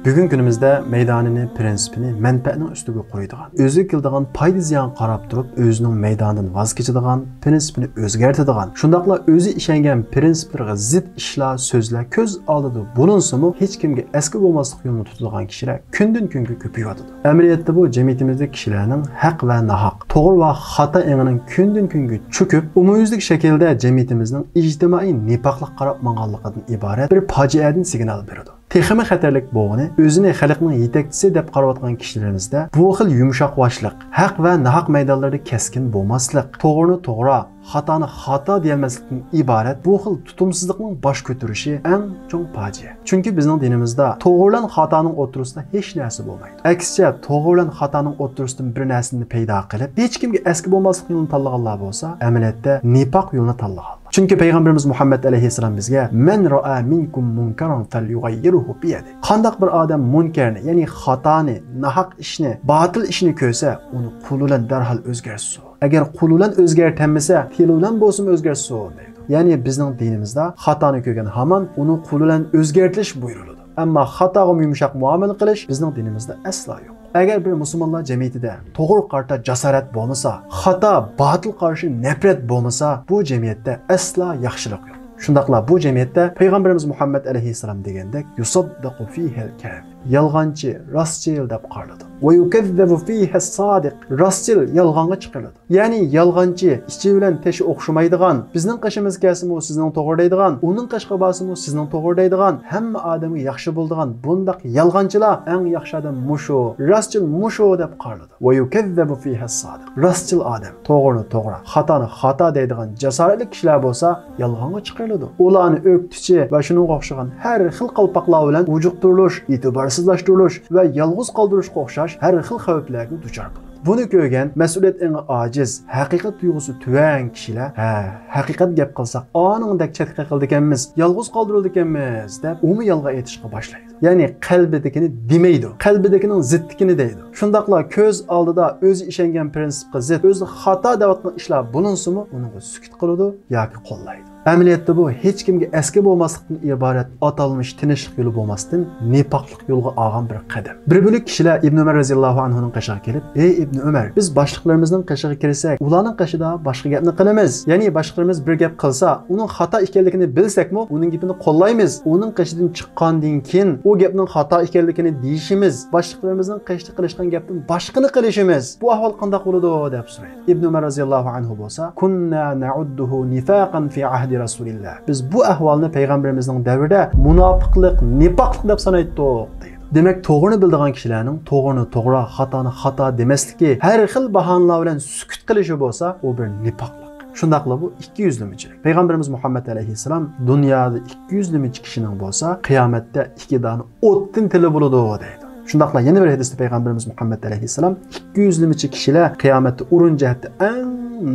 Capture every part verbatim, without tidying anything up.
بۈگۈنكى كۈنىمىزدە مەيدانىنى، پىرىنسىپىنى مەنپەئەتنىڭ ئۈستىگە قويىدىغان، ئۆزىگە كېلىدىغان پايدا زىيانغا قاراپ تۇرۇپ، ئۆزىنىڭ مەيدانىدىن ۋاز كېچىدىغان، پىرىنسىپىنى ئۆزگەرتىدىغان، شۇنداقلا ئۆزى ئىشەنگەن پىرىنسىپلىرىغا زىت ئىشلار، سۆزلەر كۆز ئالدىدا بولۇنسىمۇ، ھېچكىمگە ئەسكى بولماسلىق يولىنى تۇتىدىغان كىشىلەر كۈندىن-كۈنگە كۆپىيىۋاتىدۇ. ئەمەلىيەتتە بۇ جەمئىيىتىمىزدىكى كىشىلەرنىڭ ھەق ۋە ناھەق، توغرا ۋە خاتا ئېڭىنىڭ كۈندىن-كۈنگە چۆكۈپ، ئومۇميۈزلۈك شەكىلدە جەمئىيىتىمىزنىڭ ئىجتىمائىي نىپاقلىققا قاراپ ماڭغانلىقىدىن ئىبارەت بىر پاجىئەدىن سىگنال بېرىدۇ. تېخىمۇ خەتەرلىك بولغىنى، ئۆزىنى خەلقنىڭ يېتەكچىسى دەپ قاراۋاتقان كىشىلىرىمىزدە بۇ خىل يۇمشاق بوشلۇق، ھەق ۋە ناھەق مەيدانلىرىدا كەسكىن بولماسلىق، توغرىنى توغرا، خاتانى خاتا دېيەلمەسلىكتىن ئىبارەت بۇ خىل تۇتۇمسىزلىقنىڭ باش كۆتۈرۈشى ئەڭ چوڭ پاجىئە. چۈنكى بىزنىڭ دىنىمىزدا توغرا بىلەن خاتانىڭ ئوتتۇرىسىدا ھېچ نەرسە بولمايدۇ. ئەكسىچە، توغرا بىلەن خاتانىڭ ئوتتۇرىسىدىن بىر نەرسىنى پەيدا قىلىپ، ھېچكىمگە ئەسكى بولماسلىق يولىنى تاللىغانلار بولسا، ئەمەلىيەتتە نىپاق يولىنى تاللىغانلار. چۈنكى پەيغەمبىرىمىز مۇھەممەد ئەلەيھىسسالام بىزگە، مەن رائا مىنكۇم مۇنكەرەن فەليۇغەييىرھۇ بىيەدىھ. قانداق بىر ئادەم مۇنكەرنى، يەنى خاتانى، ناھەق ئىشنى، باتىل ئىشنى كۆرسە، ئۇنى قولى بىلەن دەرھال ئۆزگەرتسۇن. ئەگەر قولى بىلەن ئۆزگەرتەلمىسە، تىلى بىلەن بولسىمۇ ئۆزگەرتسۇن، دەيدۇ. يەنى بىزنىڭ دىنىمىزدا خاتانى كۆرگەن ھامان ئۇنى قولى بىلەن ئۆزگەرتىلىش بۇيرۇلىدۇ. ئەمما خاتاغا يۇمشاق مۇئامىلە قىلىش بىزنىڭ دىنىمىزدا ئەسلا يوق. ئەگەر بىر مۇسۇلمانلار جەمئىيىتىدە توغرىغا قارىتا جاسارەت بولمىسا، خاتا، باتىل قارشى نەپرەت بولمىسا، بۇ جەمئىيەتتە ئەسلا ياخشىلىق يوق. شۇنداقلا بۇ جەمئىيەتتە پەيغەمبىرىمىز مۇھەممەد ئەلەيھىسسالام دېگەندەك، يۇسەددىقۇ فىھەل كەزىب، يالغانچى، راستچىل دەپ قارىلىدۇ. ۋە يۇكەززەبۇ فىھەس سادىق، راستچىل يالغانغا چىقىرىلىدۇ. يەنى يالغانچى، ئىچى بىلەن تېشى ئوخشىمايدىغان، بىزنىڭ قېشىمىزغا كەلسىمۇ سىزنىڭ توغرا دەيدىغان، ئۇنىڭ قېشىغا بارسىمۇ سىزنىڭ توغرا دەيدىغان، ھەممە ئادەمگە ياخشى بولىدىغان بۇنداق يالغانچىلار، ئەڭ ياخشى ئادەم مۇشۇ، راستچىل مۇشۇ دەپ قارىلىدۇ. ۋە يۇكەززەبۇ فىھەس سادىق، راستچىل ئادەم، توغرىنى توغرا، خاتانى خاتا دەيدىغان جاسارەتلىك كىشىلەر بولسا يالغانغا چىقىرىلىدۇ. ئۇلارنى ئۆكتىچى ۋە شۇنىڭغا ئوخشىغان ھەر خىل قالپاقلار بىلەن ئۇجۇقتۇرۇلۇش، ئېتىبارسىزلاشتۇرۇلۇش ۋە يالغۇز قالدۇرۇشقا ئوخشاش ھەر خىل خەۋپلەرگە دۇچار بولىدۇ. بۇنى كۆرگەن مەسئۇلىيەت ئېڭى ئاجىز، ھەقىقەت تۇيغۇسى تۆۋەن كىشىلەر، ھە، ھەقىقەت گەپ قىلساق، ئانىڭدەك چەتكە قېقىلىدىكەنمىز، يالغۇز قالدۇرۇلىدىكەنمىز، دەپ ئۇمۇ يالغان ئېيتىشقا باشلايدۇ. يەنى قەلبىدىكىنى دېمەيدۇ، قەلبىدىكىنىڭ زىتتىكىنى دەيدۇ. شۇنداقلا كۆز ئالدىدا ئۆزى ئىشەنگەن پىرىنسىپقا زىت، ئۆزى خاتا دەۋاتقان ئىشلار بولۇنسىمۇ، ئۇنىڭغا سۈكۈت قىلىدۇ ياكى قوللايدۇ. ئەمەلىيەتتە بۇ ھېچكىمگە ئەسكى بولماسلىقتىن ئىبارەت ئاتالمىش تىنچلىق يولى بولماستىن، نىپاقلىق يولغا ئالغان بىر قەدەم. بىر بۆلەك كىشىلەر ئىبن ئۆمەر رەزىياللاھۇ ئەنھۇنىڭ قېشىغا كېلىپ، ئەي ئىبن ئۆمەر، بىز باشلىقلىرىمىزنىڭ قېشىغا كىرسەك، ئۇلارنىڭ قېشىدا باشقا گەپنى قىلىمىز. يەنى باشلىقلىرىمىز بىر گەپ قىلسا، ئۇنىڭ خاتا ئىكەنلىكىنى بىلسەكمۇ، ئۇنىڭ گېپىنى قوللايمىز. ئۇنىڭ قېشىدىن چىققاندىن كېيىن، ئۇ گەپنىڭ خاتا ئىكەنلىكىنى دېيىشىمىز. باشلىقلىرىمىزنىڭ قېشىدا قىلىشقان گەپتىن باشقىنى قىلىشىمىز. بۇ ئەھۋال قانداق بولىدۇ؟ دەپ سورايدۇ. ئىبن ئۆمەر رەزىياللاھۇ ئەنھۇ بولسا، كۇننا نەئۇددۇھۇ نىفاقەن فى ئەھدى رەسۇلىللا. بىز بۇ ئەھۋالنى پەيغەمبىرىمىزنىڭ دەۋرىدە مۇناپىقلىق، نىپاقلىق دەپ سانايتتۇق، دەيدۇ. دېمەك، توغرىنى بىلىدىغان كىشىلەرنىڭ توغرىنى توغرا، خاتانى خاتا دېمەسلىكى، ھەر خىل باھانىلەر بىلەن سۈكۈت قىلىشى بولسا، ئۇ بىر نىپاقلىق. شۇنداقلا بۇ ئىككى يۈزلىمىچىلىك. پەيغەمبىرىمىز مۇھەممەد ئەلەيھىسسالام دۇنيادا ئىككى يۈزلىمىچە كىشىنىڭ بولسا، قىيامەتتە ئىككى دانە ئوتتىن تىلى بولىدۇ، دەيدۇ. شۇنداقلا يەنە بىر ھەدىستە پەيغەمبىرىمىز مۇھەممەد ئەلەيھىسسالام، ئىككى يۈزلىمىچە كىشىلەر قىيامەتتە ئورۇن جەھەتتە ئەڭ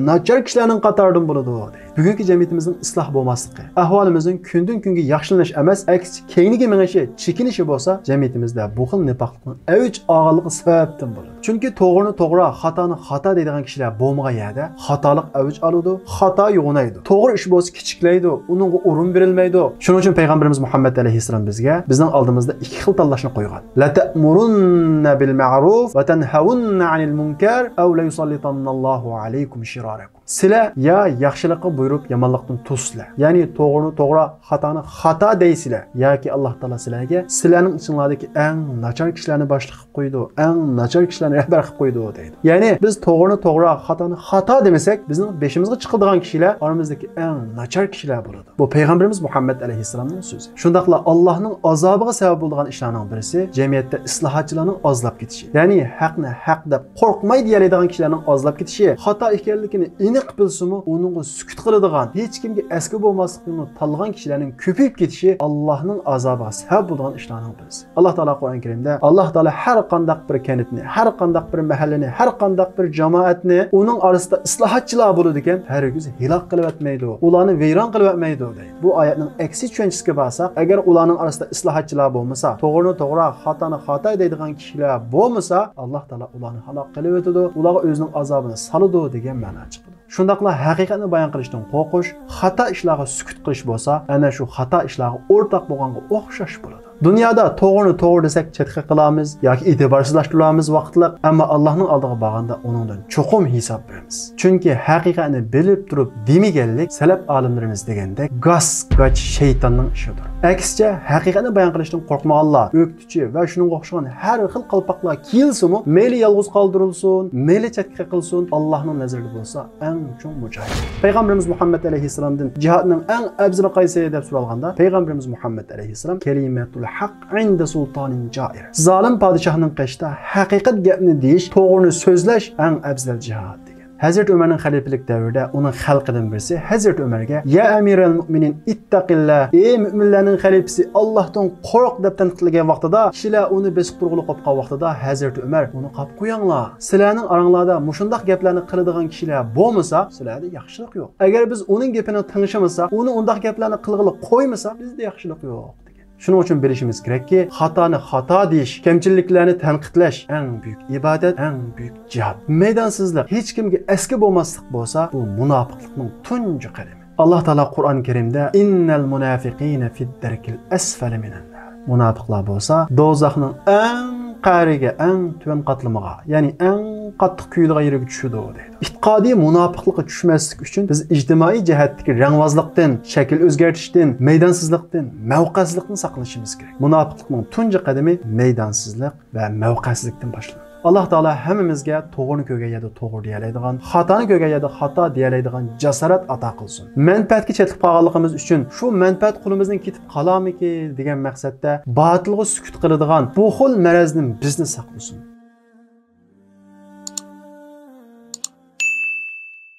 ناچار كىشىلەرنىڭ قاتارىدىن بولىدۇ، دەيدۇ. بۈگۈنكى جەمئىيىتىمىزنىڭ ئىسلاھ بولماسلىقى، ئەھۋالىمىزنىڭ كۈندىن-كۈنگە ياخشىلىنىش ئەمەس، ئەكسىچە كەينىگە مېڭىشى، چېكىنىشى بولسا، جەمئىيىتىمىزدە بۇ خىل نىپاقلىقنىڭ ئەۋج ئالغانلىقى سەۋەبتىن بولىدۇ. چۈنكى توغرىنى توغرا، خاتانى خاتا دەيدىغان كىشىلەر بولمىغان يەردە خاتالىق ئەۋج ئالىدۇ، خاتا يوغىنايدۇ. توغرا ئىش بولسا كىچىكلەيدۇ، ئۇنىڭغا ئورۇن بېرىلمەيدۇ. شۇنىڭ ئۈچۈن پەيغەمبىرىمىز مۇھەممەد ئەلەيھىسسالام بىزگە، بىزنىڭ ئالدىمىزدا ئىككى خىل تاللاشنى قويغان. لەتەئمۇرۇننە بىل مەئرۇف ۋە تەنھەۋۇننە ئەنىل مۇنكەر ئەۋ لەيۇسەللىتەننەللاھۇ ئەلەيكۇم شىرارەكۇم. سىلەر يا ياخشىلىققا بۇيرۇپ، يامانلىقتىن توسىسىلەر. يەنى توغرىنى توغرا، خاتانى خاتا دەيسىلەر. ياكى ئاللاھ تائالا سىلەرگە سىلەرنىڭ ئىچىڭلاردىكى ئەڭ ناچار كىشىلەرنى باشلىق قىلىپ قويىدۇ، ئەڭ ناچار كىشىلەرنى رەھبەر قىلىپ قويىدۇ، دەيدۇ. يەنى بىز توغرىنى توغرا، خاتانى خاتا دېمىسەك، بىزنىڭ بېشىمىزغا چىقىدىغان كىشىلەر ئارىمىزدىكى ئەڭ ناچار كىشىلەر بولىدۇ. بۇ پەيغەمبىرىمىز مۇھەممەد ئەلەيھىسسالامنىڭ سۆزى. شۇنداقلا ئاللاھنىڭ ئازابىغا سەۋەب بولىدىغان ئىشلارنىڭ بىرسى، جەمئىيەتتە ئىسلاھاتچىلارنىڭ ئازلاپ كېتىشى. يەنى ھەقنى ھەق دەپ قورقماي دېيەلەيدىغان كىشىلەرنىڭ ئازلاپ كېتىشى، خاتا ئىكەنلىكىنى ئېنىق بىلسىمۇ، ئۇنىڭغا سۈكۈت قىلىدىغان، ھېچكىمگە ئەسكى بولماسلىق يولىنى تاللىغان كىشىلەرنىڭ كۆپىيىپ كېتىشى ئاللاھنىڭ ئازابىغا سەۋەب بولىدىغان ئىشلارنىڭ بىرسى. ئاللاھ تائالا قۇرئان كەرىمدە، ئاللاھ تائالا ھەر قانداق بىر كەنتنى، ھەر قانداق بىر مەھەللىنى، ھەر قانداق بىر جامائەتنى ئۇنىڭ ئارىسىدا ئىسلاھاتچىلار بولىدىكەن، ھەرگىز ھالاك قىلىۋەتمەيدۇ، ئۇلارنى ۋەيران قىلىۋەتمەيدۇ، دەيدۇ. بۇ ئايەتنىڭ ئەكسى چۈشەنچىسىگە بارساق، ئەگەر ئۇلارنىڭ ئارىسىدا ئىسلاھاتچىلار بولمىسا، توغرىنى توغرا، خاتانى خاتا دەيدىغان كىشىلەر بولمىسا، ئاللاھ تائالا ئۇلارنى ھالاك قىلىۋېتىدۇ، ئۇلارغا ئۆزىنىڭ ئازابىنى سالىدۇ دېگەن مەنا چىقىدۇ. شۇنداقلا ھەقىقەتنى بايان قىلىشتىن قورقۇش، خاتا ئىشلارغا سۈكۈت قىلىش بولسا، ئەنە شۇ خاتا ئىشلارغا ئورتاق بولغانغا ئوخشاش بولىدۇ. دۇنيادا توغرىنى توغرا دېسەك، چەتكە قىلامىز ياكى ئېتىبارسىزلاشتۇرىمىز ۋاقىتلىق، ئەمما ئاللاھنىڭ ئالدىغا بارغاندا ئۇنىڭدىن چوقۇم ھېساب بېرىمىز. چۈنكى ھەقىقەتنى بىلىپ تۇرۇپ دېمىگەنلىك سەلەپ ئالىملىرىمىز دېگەندەك گاس-گاچ شەيتاننىڭ ئىشىدۇر. ئەكسىچە، ھەقىقەتنى بايان قىلىشتىن قورقمىغانلار، ئۆكتىچى ۋە شۇنىڭغا ئوخشىغان ھەر خىل قالپاقلار كىيىلسىمۇ، مەيلى يالغۇز قالدۇرۇلسۇن، مەيلى چەتكە قىلسۇن، ئاللاھنىڭ نەزىرىدە بولسا ئەڭ چوڭ مۇجاھىد. پەيغەمبىرىمىز مۇھەممەد ئەلەيھىسسالامدىن جىھادنىڭ ئەڭ ئەۋزىلى قايسى دەپ سورالغاندا، پەيغەمبىرىمىز مۇھەممەد ئەلەيھىسسالام كەلىمەتۇل ھەق ئىندە سۇلتانىن جائىر. زالىم پادىشاھنىڭ قېشىدا ھەقىقەت گەپنى دېيىش، توغرىنى سۆزلەش ئەڭ ئەۋزەل جىھاد دېگەن. ھەزرىتى ئۆمەرنىڭ خەلىپىلىك دەۋرىدە ئۇنىڭ خەلقىدىن بىرسى ھەزرىتى ئۆمەرگە، يا ئەمىرەل مۇئمىنىن، ئىتتەقىللا، ئەي مۆمىنلەرنىڭ خەلىپىسى، ئاللاھتىن قورق، دەپ تەنقىدلىگەن ۋاقتىدا، كىشىلەر ئۇنى بېسىپ تۇرغىلى قوپقان ۋاقتىدا، ھەزرىتى ئۆمەر، ئۇنى قاپ قويۇڭلار. سىلەرنىڭ ئاراڭلاردا مۇشۇنداق گەپلەرنى قىلىدىغان كىشىلەر بولمىسا، سىلەردە ياخشىلىق يوق. ئەگەر بىز ئۇنىڭ گېپىنى تىڭشىمىساق، ئۇنى ئۇنداق گەپلەرنى قىلغىلى قويمىساق، بىزدە ياخشىلىق يوق، دېگەن. شۇنىڭ ئۈچۈن بىلىشىمىز كېرەككى، خاتانى خاتا دېيىش، كەمچىلىكلەرنى تەنقىدلەش ئەڭ بۈيۈك ئىبادەت، ئەڭ بۈيۈك جىھاد. مەيدانسىزلىق، ھېچكىمگە ئەسكى بولماسلىق بولسا، بۇ مۇناپىقلىقنىڭ تۇنجى قەدىمى. ئاللاھ تائالا قۇرئان كەرىمدە، ئىننەل مۇنافىقىنە فىددەركىل ئەسفەلى مىنەننار. مۇناپىقلار بولسا دوزاخنىڭ ئەڭ قەرىگە، ئەڭ تۆۋەن قاتلىمىغا، يەنى ئەڭ قاتتىق كۆيىدىغان يېرىگە چۈشىدۇ، دەيدۇ. ئېتىقادىي مۇناپىقلىققا چۈشمەسلىك ئۈچۈن بىز ئىجتىمائىي جەھەتتىكى رەڭۋازلىقتىن، شەكىل ئۆزگەرتىشتىن، مەيدانسىزلىقتىن، مەۋقەسىزلىقتىن ساقلىنىشىمىز كېرەك. مۇناپىقلىقنىڭ تۇنجى قەدىمى مەيدانسىزلىق ۋە مەۋقەسىزلىكتىن باشلىنىدۇ. ئاللاھ تائالا ھەممىمىزگە توغرىنى كۆرگەن يەردە توغرا دېيەلەيدىغان، خاتانى كۆرگەن يەردە خاتا دېيەلەيدىغان جاسارەت ئاتا قىلسۇن. مەنپەئەتكە چېتىلىپ قالغانلىقىمىز ئۈچۈن شۇ مەنپەئەت قولىمىزدىن كېتىپ قالارمىكىن دېگەن مەقسەتتە باتىلغا سۈكۈت قىلىدىغان بۇ خىل مەرەزدىن بىزنى ساقلىسۇن.